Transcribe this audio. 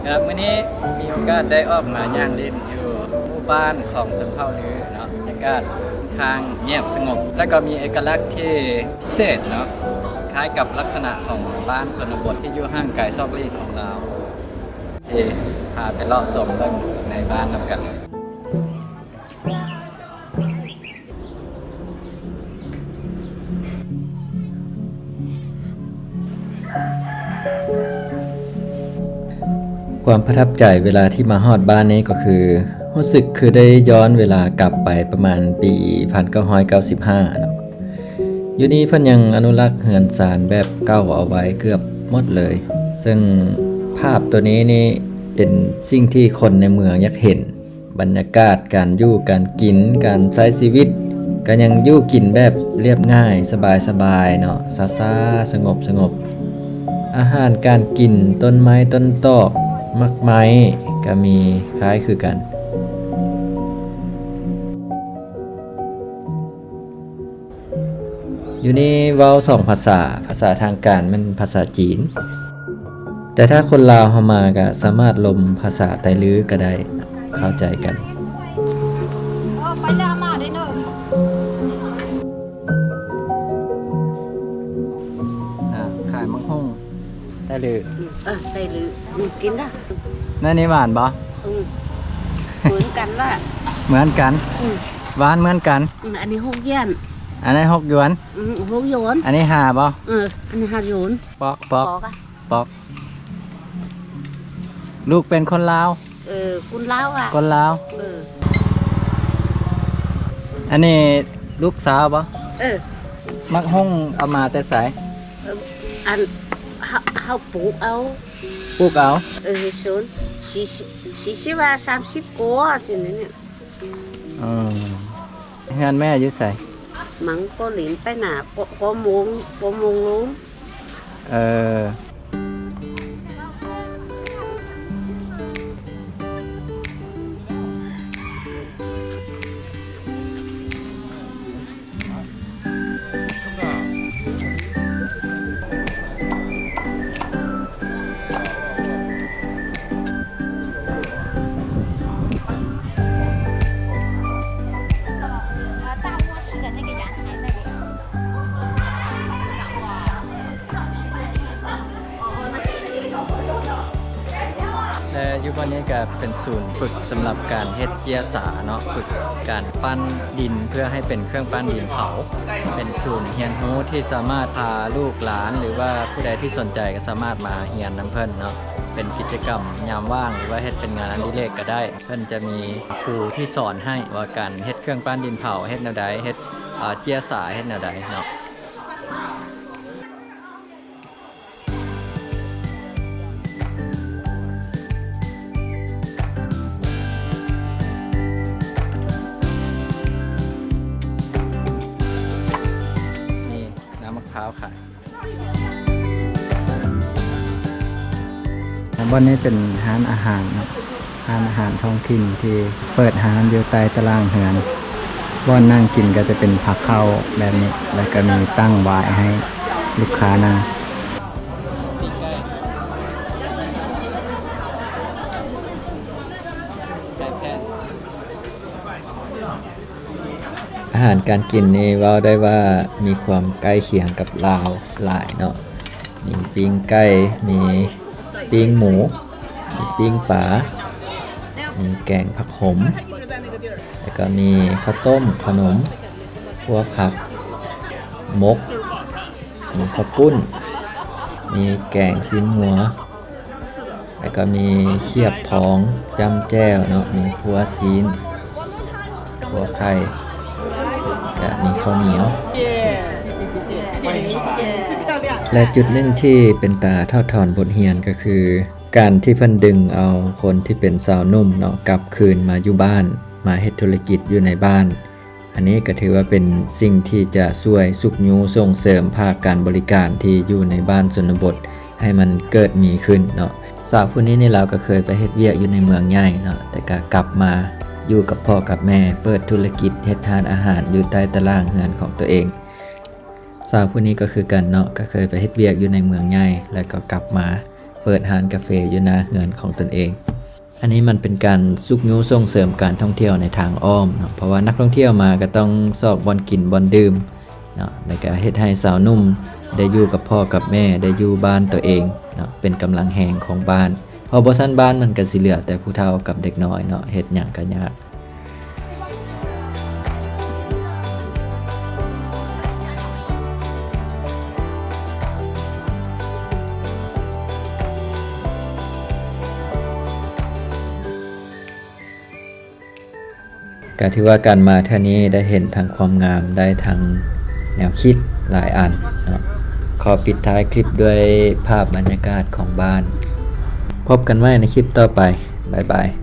ຄັບ ມື້ນີ້ມີໂອກາດໄດ້ອອກມາຍ່າງຫຼິ້ນຢູ່ໝູ່ບ້ານຂອງຊົນເຜົ່າລືເນາະ, ບັນຍາກາດຂ້ອນຂ້າງງຽບສະຫງົບ ແລ້ວກໍມີເອກະລັກທີ່ພິເສດເນາະ, ຄ້າຍກັບລັກສະນະຂອງບ້ານຊົນນະບົດທີ່ຢູ່ຫ່າງໄກຊອກຫຼີກຂອງລາວ. ໂອເຄ ພາໄປເລາະຊົມເບິ່ງໃນບ້ານນຳກັນເລີຍ. ຄວາມປະທັບໃຈເວລາທີ່ມາຮອດບ້ານນີ້ກໍຄື ຮູ້ສຶກຄືໄດ້ຍ້ອນເວລາກັບໄປປະມານປີພັນເກົ້າຮ້ອຍເກົ້າສິບຫ້າເນາະ. ຢູ່ນີ້ເພິ່ນຍັງອະນຸລັກເຮືອນຊານແບບເກົ່າເອົາໄວ້ເກືອບໝົດເລີຍ, ເຊິ່ງພາບໂຕນີ້ນີ້ເປັນສິ່ງທີ່ຄົນໃນເມືອງຢາກເຫັນ. ບັນຍາກາດການຢູ່ການກິນ ການໃຊ້ຊີວິດ ກໍຍັງຢູ່ກິນແບບລຽບງ່າຍ ສະບາຍໆເນາະ, ຊ້າໆ ສະຫງົບໆ. ອາຫານການກິນ ຕົ້ນໄມ້ຕົ້ນຕອກ ໝາກໄມ້ ກໍມີຄ້າຍຄືກັນ. ຢູ່ນີ້ເວົ້າສອງພາສາ, ພາສາທາງການແມ່ນພາສາຈີນ, ແຕ່ຖ້າຄົນລາວເຮົາມາກໍສາມາດລົມພາສາໄຕລືກໍໄດ້, ເຂົ້າໃຈກັນ. ເອີ ໄປແລ້ວມາໄດ້ເນີ. ອ່າ ຂາຍໝາກຫຸ່ງ ໄຕລື. ເອີ ໄຕລື ກິນນະ. ແນວນີ້ຫວານບໍ່? ອືມ ເໝືອນກັນລະ. ເໝືອນກັນ. ອືມ ຫວານເໝືອນກັນ. ອືມ ອັນນີ້ຫົກຢວນ. ອັນນັ້ນຫົກຢວນ. ອືມ ຫົກຢວນ. ອັນນີ້ຫ້າບໍ່? ເອີ ອັນນີ້ຫ້າຢວນ. ປອກ ປອກ ປອກອະ ປອກ. ລູກເປັນຄົນລາວ. ເອີ ຄົນລາວອະ ຄົນລາວ. ເອີ ອັນນີ້ລູກສາວບໍ່? ເອີ ໝາກຫຸ່ງເອົາມາແຕ່ໃສ? ເອີ ອັນ ເຮົາ ເຮົາປູກເອົາ. ປູກເອົາ. ເອີ ເຮັດສວນ ສີ່ສິບ ສີ່ສິບວ່າສາມສິບກວ່າຈັ່ງນີ້. ອືມ ເຮືອນແມ່ຢູ່ໃສ? ມັງກໍຫຼິ້ນໄປນາ ກໍ ກໍໂມງ ກໍໂມງລົງ. ເອີ ແລະ ຢູ່ບ່ອນນີ້ກໍເປັນສູນຝຶກສຳລັບການເຮັດເຈ້ຍສາເນາະ, ຝຶກການປັ້ນດິນເພື່ອໃຫ້ເປັນເຄື່ອງປັ້ນດິນເຜົາ. ເປັນສູນຮຽນຮູ້ທີ່ສາມາດພາລູກຫຼານ ຫຼືວ່າຜູ້ໃດທີ່ສົນໃຈກໍສາມາດມາຮຽນນຳເພິ່ນເນາະ. ເປັນກິດຈະກຳຍາມວ່າງ ຫຼືວ່າເຮັດເປັນງານອະດິເລກກໍໄດ້. ເພິ່ນຈະມີຄູທີ່ສອນໃຫ້ວ່າການເຮັດເຄື່ອງປັ້ນດິນເຜົາເຮັດແນວໃດ, ເຮັດ ເອີ ເຈ້ຍສາເຮັດແນວໃດເນາະ. ນີ້ ນ້ຳໝາກພ້າວຂາຍ. ບ່ອນນີ້ເປັນຮ້ານອາຫານເນາະ, ຮ້ານອາຫານທ້ອງຖິ່ນທີ່ເປີດຮ້ານຢູ່ໃຕ້ຕະລ່າງເຮືອນ. ບ່ອນນັ່ງກິນກໍຈະເປັນພາເຂົ້າແບບນີ້ ແລ້ວກໍມີຕັ້ງຫວ້ໃຫ້ລູກຄ້ານັ່ງ. ອາຫານການກິນນີ້ເວົ້າໄດ້ວ່າມີຄວາມໃກ້ຄຽງກັບລາວຫຼາຍເນາະ, ມີປີ້ງໄກ່, ມີປີ້ງໝູ, ມີປີ້ງປາ, ມີແກງຜັກຂົມ, ແລ້ວກໍມີເຂົ້າຕົ້ມ, ຂະໜົມ, ຂົ້ວຜັກ, ໝົກ, ມີເຂົ້າປຸ້ນ, ມີແກງຊີ້ນງົວ, ແລ້ວກໍມີຂຽບພອງຈ້ຳແຈ່ວເນາະ, ມີຂົ້ວຊີ້ນ, ຂົ້ວໄຂ່, ກະມີເຂົ້າໜຽວ. ແລະ ຈຸດໜຶ່ງທີ່ເປັນຕາຖອດຖອນບົດຮຽນກໍຄື ການທີ່ເພິ່ນດຶງເອົາຄົນທີ່ເປັນຊາວໜຸ່ມເນາະ ກັບຄືນມາຢູ່ບ້ານ, ມາເຮັດທຸລະກິດຢູ່ໃນບ້ານ. ອັນນີ້ກໍຖືວ່າເປັນສິ່ງທີ່ຈະຊ່ວຍຊຸກຍູ້ສົ່ງເສີມພາກການບໍລິການທີ່ຢູ່ໃນບ້ານຊົນນະບົດໃຫ້ມັນເກີດມີຂຶ້ນເນາະ. ສາວຜູ້ນີ້ນີ້ລາວກໍເຄີຍໄປເຮັດວຽກຢູ່ໃນເມືອງໃຫຍ່ເນາະ, ແຕ່ກໍກັບມາຢູ່ກັບພໍ່ກັບແມ່, ເປີດທຸລະກິດເຮັດຮ້ານອາຫານຢູ່ໃຕ້ຕະລ່າງເຮືອນຂອງຕົວເອງ. ສາວຜູ້ນີ້ກໍຄືກັນເນາະ, ກໍເຄີຍໄປເຮັດວຽກຢູ່ໃນເມືອງໃຫຍ່ ແລ້ວກໍກັບມາ ເປີດຮ້ານກາເຟຢູ່ໜ້າເຮືອນຂອງຕົນເອງ. ອັນນີ້ມັນເປັນການຊຸກຍູ້ສົ່ງເສີມການທ່ອງທ່ຽວໃນທາງອ້ອມເນາະ ເພາະວ່ານັກທ່ອງທ່ຽວມາກໍຕ້ອງຊອກບ່ອນກິນບ່ອນດື່ມເນາະ ແລ້ວກໍເຮັດໃຫ້ຊາວໜຸ່ມໄດ້ຢູ່ກັບພໍ່ກັບແມ່ ໄດ້ຢູ່ບ້ານຕົວເອງເນາະ ເປັນກຳລັງແຮງຂອງບ້ານ ເພາະບໍ່ຊັ້ນບ້ານມັນກໍຊິເຫຼືອແຕ່ຜູ້ເຖົ້າກັບເດັກນ້ອຍເນາະ ເຮັດຫຍັງກໍຍາກ. ກະຖືວ່າການມາເທື່ອນີ້ໄດ້ເຫັນທັງຄວາມງາມ ໄດ້ທັງແນວຄິດຫຼາຍອັນເນາະ. ຂໍປິດທ້າຍຄລິບດ້ວຍພາບບັນຍາກາດຂອງບ້ານ. ພົບກັນໃໝ່ໃນຄລິບຕໍ່ໄປ. ບາຍບາຍ.